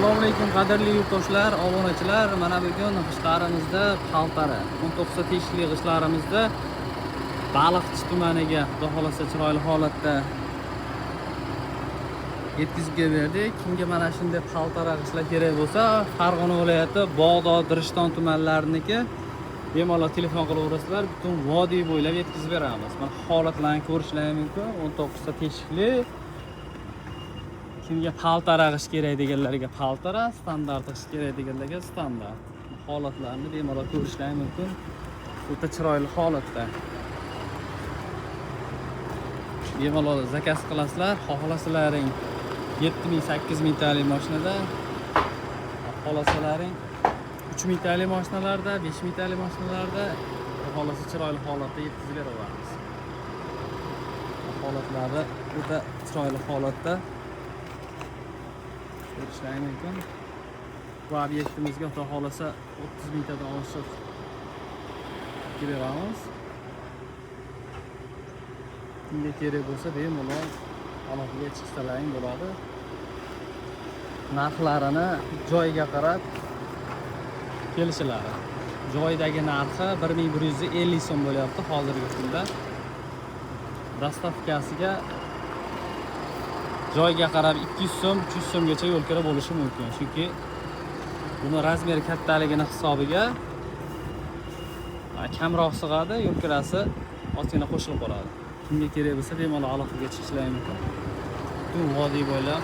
Assalomu alaykum, qadrli yurtdoshlar, obunachilar. Mana bugun g'ishtlarimizda paltara 19 ta teshikli g'ishtlarimizda Baliqchi tumaniga, xudo xohlasa, chiroyli holatda yetkazib kelib berdik. Kimga mana shunday paltara g'ishtlar kerak bo'lsa, Farg'ona viloyati Bog'dod, Rishton tumanlariniki, bemalol telefon qilaverasizlar, butun vodiy bo'ylab yetkazib beramiz. Mana holatlarni ko'rishlari mumkin. 19 ta teshikli. Kimga paltara g'isht kerak deganlarga paltara, standart g'isht kerak deganlarga standart. Holatlarni bemalol ko'rishlari mumkin. O'ta chiroyli holatda. Bemalol zakaz qilasizlar, xohlasalaring 7000, 8000 talik mashinada, xohlasalaring 3000 talik mashinalarda, 5000 talik mashinalarda, xohlasa chiroyli holatda yetkazib beraveramiz. Holatlari o'ta chiroyli holatda ko'rishlari mumkin. Bu obyektimizga, xudo xohlasa, 30 mingtadan oshiq kelib beramiz. Kimga kerak bo'lsa, bemalol aloqaga chiqsalaring bo'ladi. Narxlarini joyiga qarab kelishiladi. Joyidagi narxi 1150 so'm bo'lyapti hozirgi kunda. Доставка siga joyga qarab 200 so'm, 300 so'mgacha yo'l kira bo'lishi mumkin. Chunki buni razmeri kattaligini hisobiga kamroq sig'adi, yo'l kirasi ozgina qo'shilib qoladi. Kimga kerak bo'lsa, bemalol aloqaga chiqishlari mumkin. Butun vodiy bo'ylab.